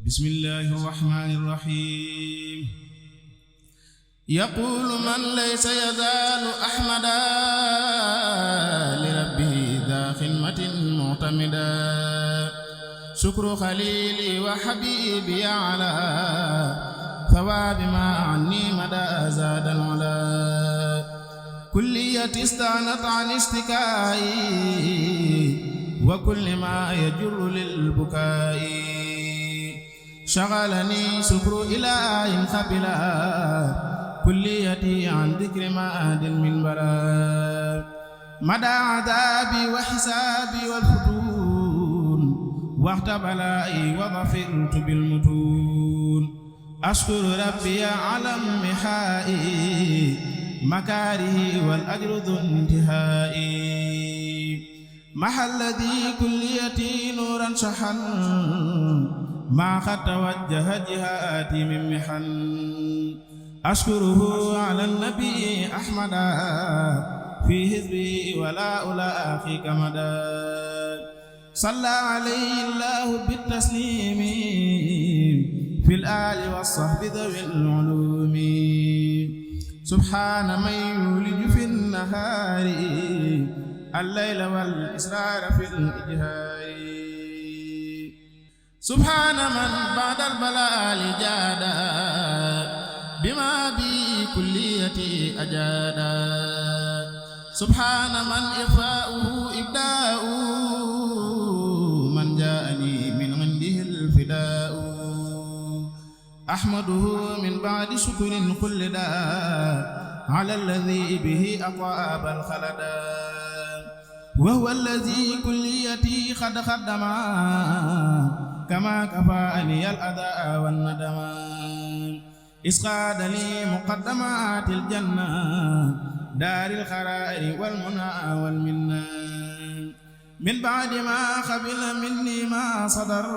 bismillahi irrahmani irrahim yaqulu man laysa yazaalu ahmada li rabbihi dha xidmatin mu'tamida shukru xalili wa habibi ala thawaabi ma anni mada zaadan ala kulliyati istanat an istikaa'i wa kulli ma yajurru lil bukaa'i shaghalani shukru ilaahin qabila kulliyati an dhikri ma'adin min bara mada adaabi wa hisaabi wal futun waqta balaa'i wa dhafirtu bil mutun ashkuru rabbiya ala mihaa'i makaarihi wal ajru dhu intihaa'i mahalladhi kulliyati nuran shahan ma qad tawajjaha jihaati min mihan ashkuruhu ala nabi ahmada fi hizbi wala ulaahi kamada salla alayhi allahu bitaslimi fil ali was-sahbi dhawil ulumi subhana man yuliju fin nahari al-layla wal israra fil ijhari subhana man ba'da al-balali jada bima bi kulliyati ajada subhana man ifa'uhu ibda'u man ja'ani min 'indihi al-fida'u ahmaduhu min ba'di shukrin khullida 'ala alladhi bihi aqaba al-khalada wa huwa alladhi kulliyati qad khaddama kama kafaani al-adaa wan-nadama isqaada li muqaddamaatil janna daaril xaraari wal munaa wal minna min ba'di ma qabila minni ma sadar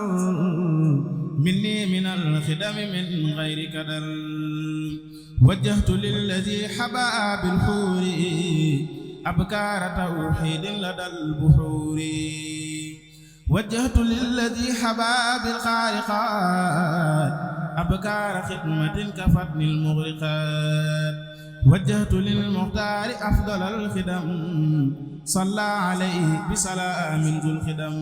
minni minal xidami min ghayri kadar wajjahtu lilladhi habaa bil huuri abkaara tawhiidin ladal buhuuri wajjahtu lilladhi habaa bil xaaliqaat abkaara xidmatin kafatnil mughriqaat wajjahtu lil muxtaari afdalal xidam salla alayhi bi salaamin zul xidam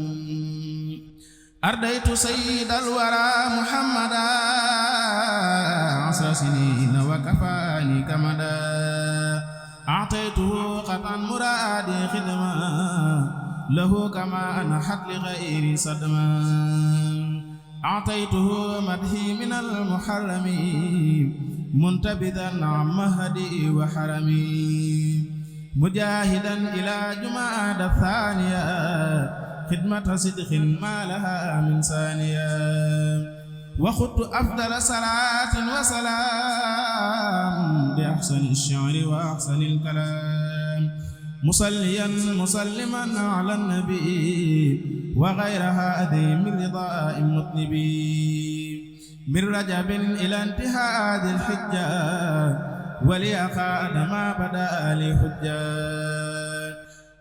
ardaytu sayyidal waraa muhammadan 10 siniina wa kafaani kamadaa a'taytuhu qatan muraadi xidma lahu kama anhat li ghayri sadma a'taytuhu madhi min al-muharrami muntabidan amma hadi wa harami mujahidan ila jumada thaniya khidmata sidqin ma laha min saniya wa khudtu afdala salatin wa salam bi ahsani ash-shi'ri wa ahsani al-kalam musalliyan musalliman ala nabi wa ghayra hadhi min ridaa'i mutnibi min rajabin ila intihaadi al-hijja wa li aqaada ma bada li hujja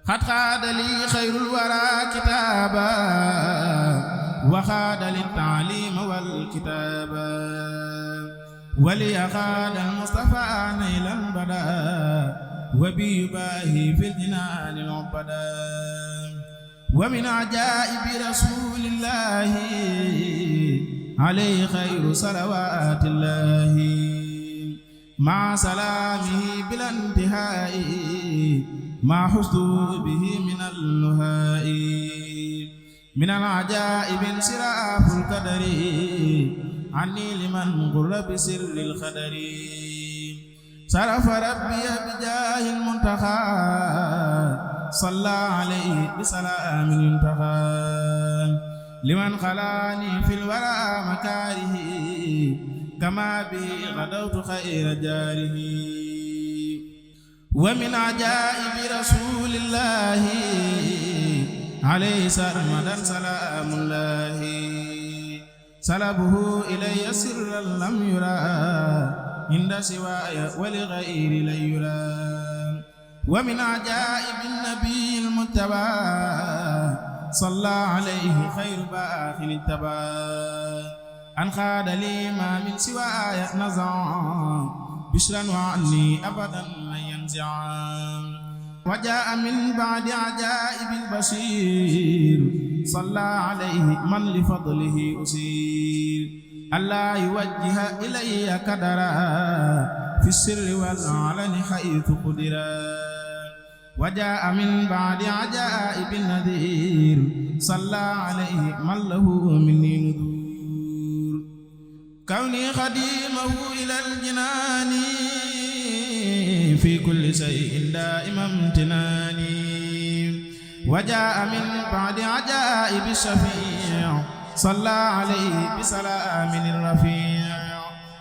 qad qaada li khayrul wara kitaaba wa qaada lit ta'liima wal kitaaba wa li aqaada al-mustafa naylan bada wa bi yubaahi fil jinaani al-ubada wa min ajaa'ibi rasuulillahi alayhi khayru salawaatillahi ma'a salaamihi bila intihaa'i ma hustu bihi min al-nuhaa'i min al-ajaa'ibi insiraaful qadari anni liman qurra bi sirril qadari sarafa rabbiya bi jaahil muntaxaa salla alayhi bi salaamin yuntaxaa liman xalaani fil waraa makaarihi kamaa bi ghadawtu xayra jaarihi wa min ajaa'ibi rasuulillaahi alayhi sarmadan salaamullaahi salabuhu ilayya sirran lam yuraa inda siwaaya wa li ghayri lan yuraa wa min ajaa'ibi nabiyil mujtabaa salla alayhi khayru baaxin ittabaa أن خاد لي ما من سواي نزع بشرا وعني أبدا لن ينزع وجاء من بعد عجائب البشير صلى عليه من لفضله أسير ألا يوجه إلي كدرا في السر والعلن حيث قدرا وجاء من بعد عجائب النذير صلى عليه من له مني نذور كوني خديمه إلى الجنان في كل شيء دائما امتناني وجاء من بعد عجائب الشفيع صلى عليه بسلام الرفيع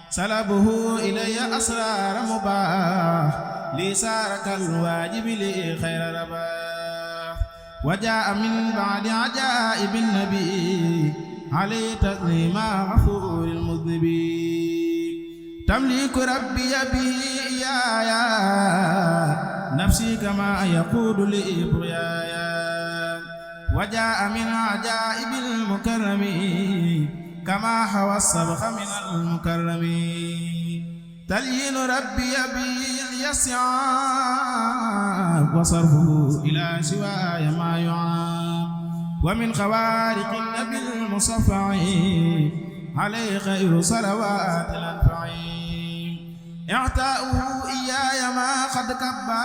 سلبه إلي أسرار مباح لي سار كالواجب لي خير رباح وجاء من بعد عجائب النبي عليه تسليم غفور المذنبين تملك ربي به إيايا نفسي كما يقود لي بغيايا وجاء من عجائب المكرم كما حوى السبخ من المكرم تلين ربي به اليسعى وصرفه إلى سواي ما يعاب ومن خوارق النبي المصفع عليه خير صلوات الأنفع اعتاؤه إياي ما قد كبا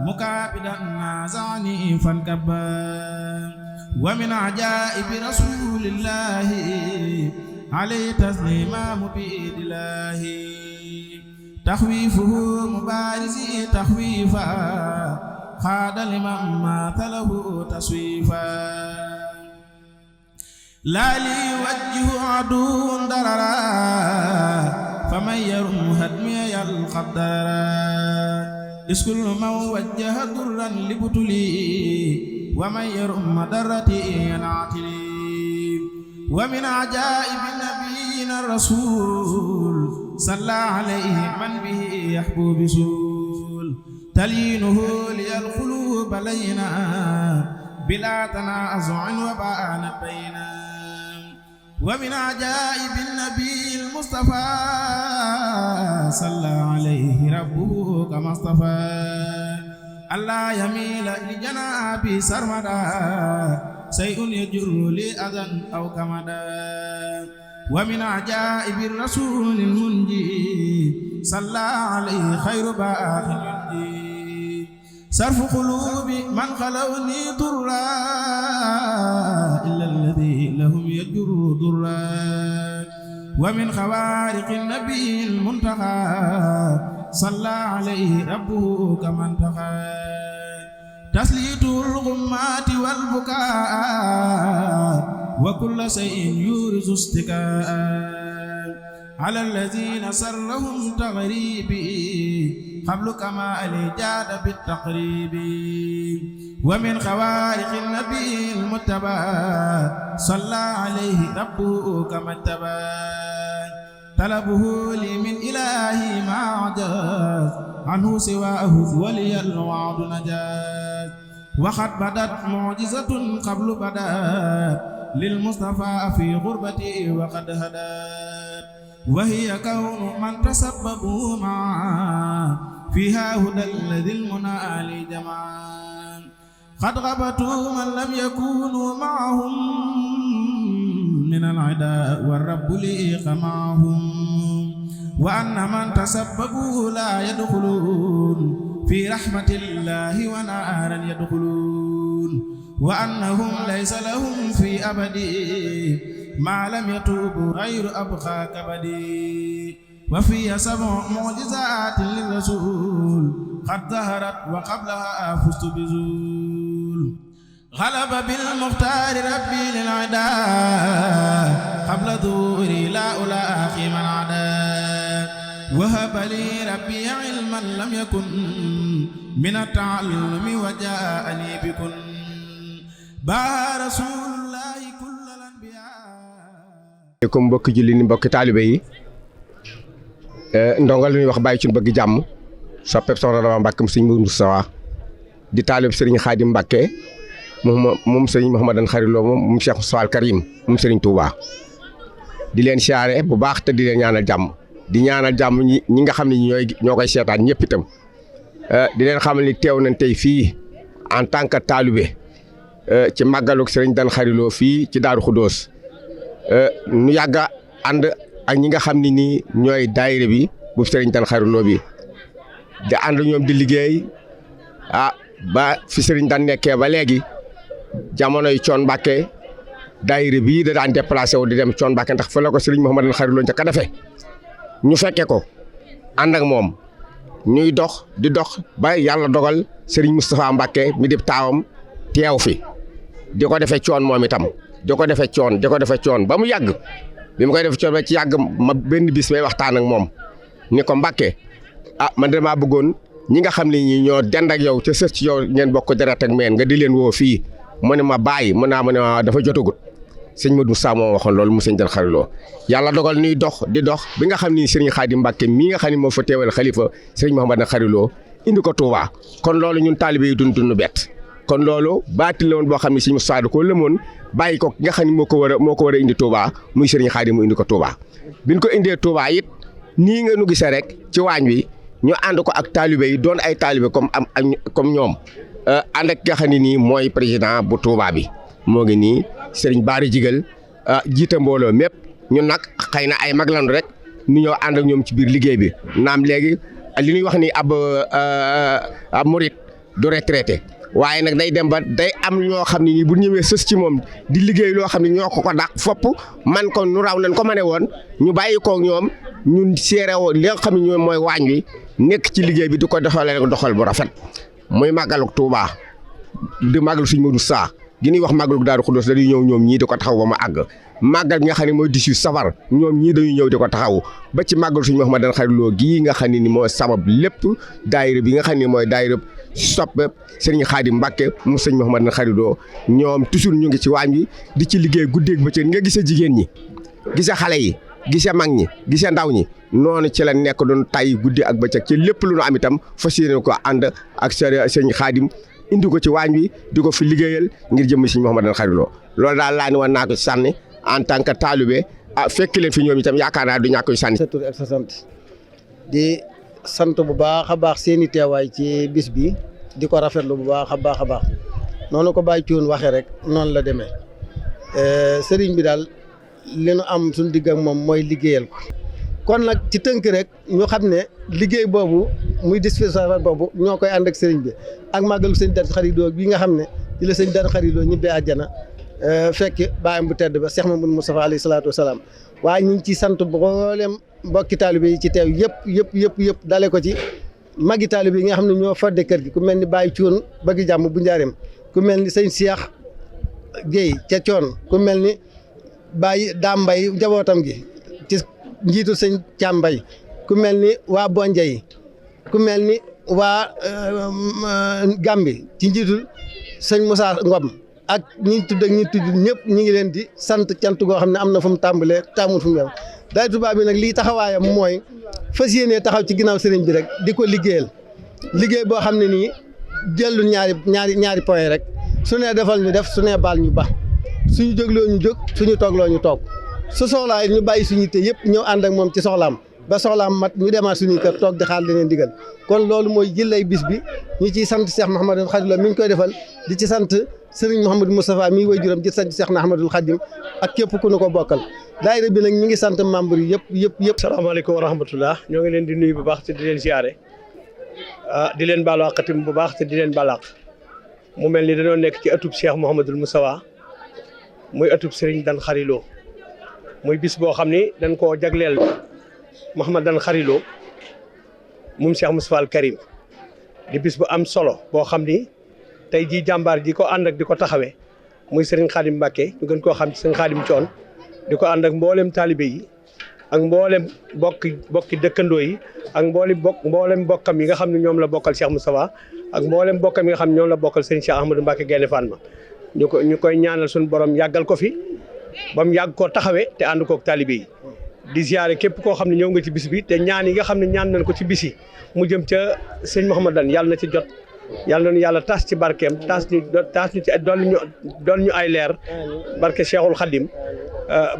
مكابدا نازعني فانكبا ومن عجائب رسول الله عليه تسليما مبيد الله تخويفه مبارزي تخويفا خاد لمن مات له تسويفا لا لي وجه عدو ضررا فمن يرم هدمي يلقى الضررا إذ كل من وجه ضرا لبتلي ومن يرم مضرتي ينعتلي ومن عجائب نبينا الرسول صلى عليه من به يحبو بسول تلينه لي القلوب لينا بلا تنازع وبانت بينا ومن عجائب النبي المصطفى صلى عليه ربه كما اصطفى ألا يميل لجنابي سرمدا شيء يجر لي أذى أو كمدا ومن عجائب الرسول المنجي صلى عليه خير باخ ينجي صرف قلوب من خلوني ضرا إلا الذي لهم يجر ضرا ومن خوارق النبي المنتقى صلى عليه ربه كما انتقى تسليط الغمات والبكاء وكل شيء يورث استكاء على الذين سرهم تغريبي قبل كمال جاد بالتقريب ومن خوارق النبي المتبى صلى عليه ربه كما اتبى طلبه لي من إلهي ما عجز عنه سواه ولي الوعد نجاز وقد بدت معجزة قبل بدت للمصطفى في غربتي وقد هدت وهي كون من تسببوا معا فيها هدى الذي المنى لي جمعا قد غبتوا من لم يكونوا معهم من العداء والرب ليق معهم وأن من تسببوا لا يدخلون في رحمة الله ونارا يدخلون وأنهم ليس لهم في أبد ما لم يتوبوا غير أبقى كبدي وفي 7 معجزات للرسول قد ظهرت وقبلها فزت بزول غلب بالمختار ربي للعداء قبل ظهوري لا ألاقي من عدا وهب لي ربي علما لم يكن من التعلم وجاءني بكن با رسول الله كل الأنبياء comme mbokki julli ni mbokki taalibe yi ndongal li ñuy wax bàyyi ci bëgg jàmm soppeeb soxna Daba Mbàkke sëñ Moustapha di taalib sëriñ Xaadim Mbàkke moom sëriñ Mouhamadan Xari Lo moom Cheikh Moustapha al Karim moom sëriñ Touba di leen siyaare bu baax te di leen ñaanal jàmm di ñaanal jàmm ñi nga xam ne ñoo koy seetaan ñëpp itam di leen xamal ni teew nañ tey fii en tant que talibé ci màggalug Serigne Dan Khary Lo fii ci Daaru Xudóos nu yàgg a ànd ak ñi nga xam ne nii ñooy daayira bi bu Serigne Dan Khary Lo bi di ànd ñoom di liggéey ba fi Serigne Dan nekkee ba léegi jamonoy Coon Mbàkke daayira bii da daan déplacé wu di dem Coon Mbàkke ndax fa la ko Serigne Mouhamadou Dan Khary Lo njëkk a defee ñu fekke ko ànd ak moom ñuy dox di dox ba yàlla dogal Serigne Moustapha Mbàkke mi di taawam teew fi di ko defee Coon moom itam di ko defee Coon ba mu yàgg bi mu koy def Coon ba ci yàgg ma benn bis may waxtaan ak moom ni ko Mbàkke man damaa bëggoon ñi nga xam ne ñi ñoo dend ak yow ca sës ci yow ngeen bokk deret ak meen nga di leen woo fii mu ne ma bàyyi mu ne dafa jotagut sëñ Modou Moussa moo waxoon loolu mu sëñ Dan Khary Lo yàlla dogal nuy dox di dox bi nga xam ni Serigne Khadim Mbacke mii nga xam ne moo fa teewal xalifa Serigne Mouhamadou Dan Khary Lo indi ko Touba kon loolu ñun taalibe yi dund bett kon loolu baatil la woon boo xam ne sëñ Moussa da koo lëmoon bàyyi ko ki nga xam ne moo ko war a indi Touba muy Serigne Khadim mu indi ko Touba biñ ko indee Touba it nii nga nu gisee rek ci waañ wi ñu ànd ko ak taalibe yi doon ay taalibe comme ñoom ànd ak nga xam ne nii mooy président bu Touba bi moo ngi nii Serigne Bara Jigal jiite mbooloo mépp ñun nag xëy na ay mag lañu rek ñu ñëw ànd ak ñoom ci biir liggéey bi naam léegi li ñuy wax ni ab murit du retraité waaye nag day dem ba day am ñoo xam ne nii bu ñëwee sës ci moom di liggéey loo xam ne ñoo ko dàq fopp man ko nu raw nañ ko mëne woon ñu bàyyi ko ñoom ñun seere woo li nga xam ne ñoom mooy waañ wi nekk ci liggéey bi di ko doxal bu rafet muy màggalu Touba di màggalu Sëñ Modou Sa gi ñuy wax màggalu Daaru Xudóos dañuy ñëw ñoom ñii di ko taxaw ba ma àgg màggal gi nga xam ne mooy 18 safar ñoom ñii dañuy ñëw di ko taxaw ba ci màggalu Sëñ Mouhamadou Dan Khary Lo gii nga xam ne ni moo sabab lépp daayira bi nga xam ne mooy daayira soppe Serigne Khadim Mbacke mu Sëñ Mouhamadou Dan Khary Lo ñoom toujours ñu ngi ci waañ wi di ci liggéey guddeeg bëccëg nga gisee jigéen ñi gisee xale yi gisee mag ñi gisee ndaw ñi noonu ci la nekk doon tay guddi ak bëccëg ci lépp lu nu am itam fas yéene ko ànd ak Serigne Khadim indi ko ci waañ wi di ko fi liggéeyal ngir jëm Sëñ Mouhamadou Dan Khary Lo loolu daal laa ni woon naa ko sànni en tant que talibé fekk leen fi ñoom itam yaakaar naa du ñàkk yu sànni. sa tur ak sa sant di sant bu baax a baax seeni teewaay ci bis bi di ko rafetlu bu baax a baax noonu ko Baye Thioune waxee rek noonu la demee sëriñ bi daal li nu am suñu digg ak moom mooy liggéeyal ko. kon nag ci tënk rek ñu xam ne liggéey boobu muy dispositif boobu ñoo koy ànd ak sëriñ bi ak màggalu sëñ Dan Khary Lo bi nga xam ne ci la sëñ Dan Khary Lo ñibbee àjjana fekk baayam bu tedd ba Cheikh Mamadou Moustapha alayhi salaatu wa salaam waaye ñu ngi ciy sant mboolem mbokki taalibe yi ci teew yëpp dale ko ci magi taalibe yi nga xam ne ñoo fadde kër gi ku mel ni Baye Thioune bëgg jàmm bu njaareem ku mel ni sëñ Cheikh Guèye ca Thion ku mel ni Baye Dame Mbaye njabootam gi ci njiitu sëñ Càmbay ku mel ni waa Bonjay ku mel ni waa Gambi ci njiitu sëñ Moussa Ngom ak ñi tudd ñëpp ñi ngi leen di sant cant goo xam ne am na fu mu tàmbalee tàmmul fu mu yem daay Touba bi nag lii taxawaayam mooy fas yéenee taxaw ci ginnaaw sëriñ bi rek di ko liggéeyal liggéey boo xam ne nii jëllu ñaari point rek su nee defal ñu def su nee baal ñu ba suñu jógloo ñu jóg suñu toogloo ñu toog su soxlaa ñu bàyyi suñu te yëpp ñëw ànd ak moom ci soxlaam ba soxlaam mat ñu demaat suñuy kër toog di xaar leneen digal kon loolu mooy jëlay bis bi ñu ciy sant Cheikh Mouhamadou Khary Lo mi ngi koy defal di ci sant Serigne Mouhamadou Moustapha mi way juram di sant Cheikh Ahmadoul Khadim ak képp ku nu ko bokkal daayira bi nag ñi ngi sant membre yi yëpp. salaamaaleykum wa rahmatullah ñoo ngi leen di nuyu bu baax te di leen ziare di leen baalu àqatim bu baax te di leen balaax mu mel ni dañoo nekk ci ëttub Cheikh Mouhamadou Moustapha muy ëttub Serigne Dan Khary Lo muy bis boo xam ni dañ koo jagleel Mouhamadou Dan Khary Lo moom Cheikh Moustapha al Karim di bis bu am solo boo xam ni tey jii jàmbaar ji ko ànd ak di ko taxawee muy Serigne Khadim Mbacke ñu gën koo xam ci Serigne Khadim Thion di ko ànd ak mboolem taalibe yi ak mboolem bokki dëkkandoo yi ak mboolem bokkam yi nga xam ne ñoom la bokkal Cheikh Moustapha ak mboolem bokkam yi nga xam ne ñoom la bokkal Serigne Cheikh Ahmadou Mbacke Gaïndé Fatma ñu koy ñaanal suñu borom yàggal ko fi ba mu yàgg koo taxawee te ànd koog taalibe yi di ziare képp koo xam ne ñëw nga ci bis bi te ñaan yi nga xam ne ñaan nañ ko ci bis yi mu jëm ca sëñ Mouhamadou yàlla na ci jot yàlla nañu yàlla taas ci barkeem taas ñu ci dool ñu ay leer barke Cheikhul Khadim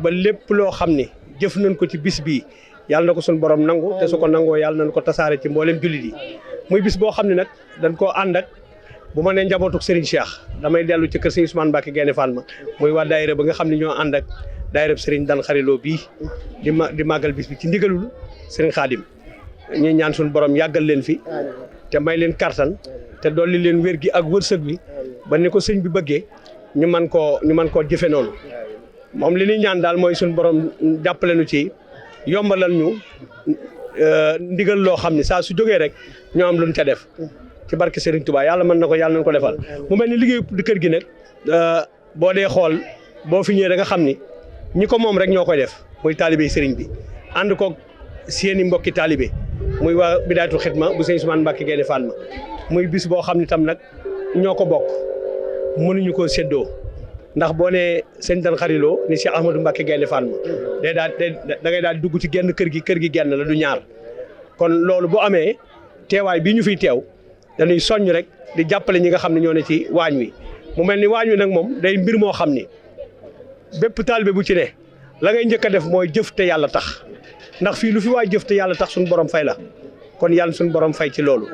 ba lépp loo xam ni jëf nañ ko ci bis bii yàlla na ko suñu borom nangu te su ko nangoo yàlla nañ ko tasaare ci mboolem jullit yi muy bis boo xam ne nag dañ koo ànd ak bu ma nee njabootuk Serigne Cheikh damay dellu ci kër Serigne Ousmane Mbacké Gaïndé Fatma muy waa daayira ba nga xam ne ñoo ànd ak daayira Serigne Dan Xariloo bii di màggal bis bi ci ndigalul Serigne Khadim ñuy ñaan suñu borom yàggal leen fi te may leen kartan te dolli leen wér gi ak wërsëg bi ba ni ko sëñ bi bëggee ñu mën koo jëfe noonu moom li ñuy ñaan daal mooy suñu borom jàppale nu ci yombalal ñu ndigal loo xam ne saa su jógee rek ñoo am luñ ca def ci barke Serigne Touba yàlla mën na ko yàlla nañ ko defal mu mel ni liggéeyu kër gi nag boo dee xool boo fi ñëwee da nga xam ni ñi ko moom rek ñoo koy def muy taalibe Serigne bi ànd ko seeni mbokki taalibe muy waa Bidaayatul Xidma bu sëñ Ousmane Mbacké Gaïndé Fatma muy bis boo xam ne tam nag ñoo ko bokk mënuñu koo séddoo ndax boo nee sëñ Dan Xariloo ni Cheikh Ahmadou Mbacké Gaïndé Fatma da ngay daal dugg ci genn kër gi genn la du ñaar kon loolu bu amee teewaay bii ñu fiy teew dañuy soññ rek di jàppale ñi nga xam ne ñoo ne ci waañ wi mu mel ni waañ wi nag moom day mbir moo xam ni bépp taalibe bu ci ne la ngay njëkk a def mooy jëf te yàlla tax ndax fii lu fi waay jëf te yàlla tax suñu borom fay la kon yàlla suñu borom fay ci loolu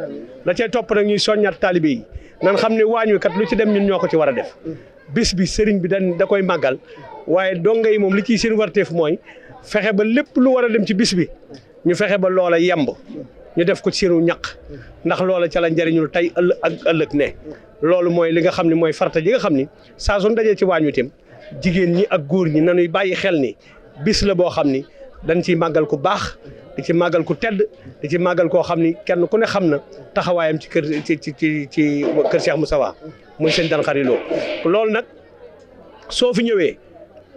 la cay topp nag ñuy soññaat taalibe yi nan xam ne waañ wi kat lu ci dem ñun ñoo ko ci war a def bis bi sëriñ bi da koy màggal waaye donga yi moom li ciy seen warteef mooy fexe ba lépp lu war a dem ci bis bi ñu fexe ba loola yemb ñu def ko ci seenu ñaq ndax loola ca la njëriñul tey ak ëllëg ne loolu mooy li nga xam ne mooy farata ji nga xam ni saa suñ dajee ci waañ wi tam jigéen ñi ak góor ñi nañuy bàyyi xel ni bis la boo xam ni dañ ciy màggal ku baax di ci màggal ku tedd di ci màggal koo xam ni kenn ku ne xam na taxawaayam ci kër kër Cheikh Moustapha muy sëñ Dan Xariloo loolu nag soo fi ñëwee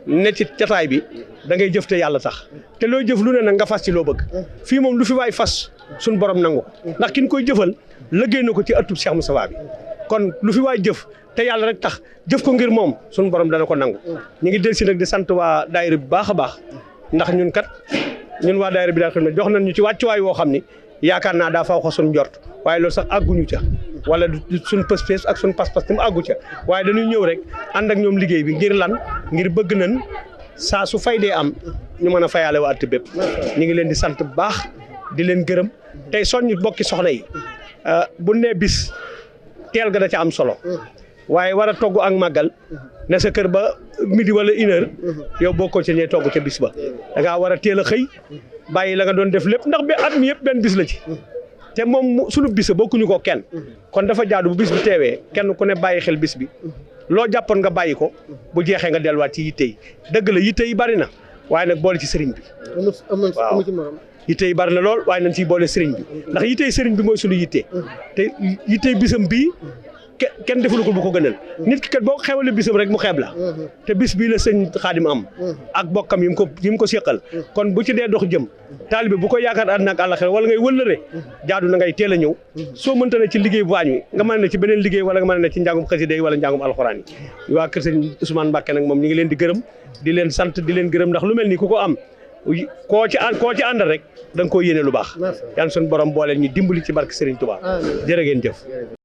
ne ci jataay bi da ngay jëf te yàlla tax te looy jëf lu ne nag nga fas ci loo bëgg fii moom lu fi waay fas suñ borom nangu ndax kin koy jëfal liggéey na ko ci ëttub Cheikh Moustapha bi kon lu fi waay jëf te yàlla rek tax jëf ko ngir moom suñ borom dana ko nangu ñu ngi del si nag di sant waa daayira bi baax a baax ndax ñun waa daayira bi daal xam ne jox nañ ñu ci wàccuwaay woo xam ni yaakaar naa daa faw ko suñ njort waaye loolu sax àgguñu ca wala suñ pës ak suñ pas-pas tam àggu ca waaye dañuy ñëw rek ànd ak ñoom liggéey bi ngir lan ngir bëgg nañ saa su fay dee am ñu mën a fayaale waa at bépp ñu ngi leen di sant bu baax di leen gërëm tey soññ bokki soxna yi bu nee bis teel ga da ca am solo waaye war a togg ak màggal ne sa kër ba midi wala une heure yow boo continuer togg ca bis ba da ngaa war a teel a xëy bàyyi la nga doon def lépp ndax at mi yëpp benn bis la ci te moom sunu bis bokkuñu ko kenn kon dafa jaadu bu bis bi teewee kenn ku ne bàyyi xel bis bi loo jàppoon nga bàyyi ko bu jeexee nga delluwaat ci yitte yi dëgg la yitte yi bari na waaye nag boole ci sëriñ bi waaw yitte yi bari na lool waaye nañ ciy boole sëriñ bi ndax yitte yi sëriñ bi mooy sunu yitte te yitte bisam bii kenn defulu ko bu ko gënal nit ki kat boo xewale bisam rek mu xeeb la te bis bii la sëñ Xaadim am ak bokkam yi mu ko séqal kon bu ci dee dox jëm taalibe bu ko yaakaar àddina ak àllaxira wala ngay wëllëre jaadu na ngay teel a ñëw soo mënta ne ci liggéey bu waañ wi nga mën a ne ci beneen liggéey wala nga mën a ne ci njàngum xasida yi wala njàngum alxuraan yi waa kër sëñ Ousmane Mbacké nag moom ñi ngi leen di gërëm di leen sant di leen gërëm ndax lu mel nii ku ko am koo ci àndal rek da nga koo yéene lu baax yàlla suñu borom booleel ñu dimbali ci barke Serigne Touba jërë ngeen jëf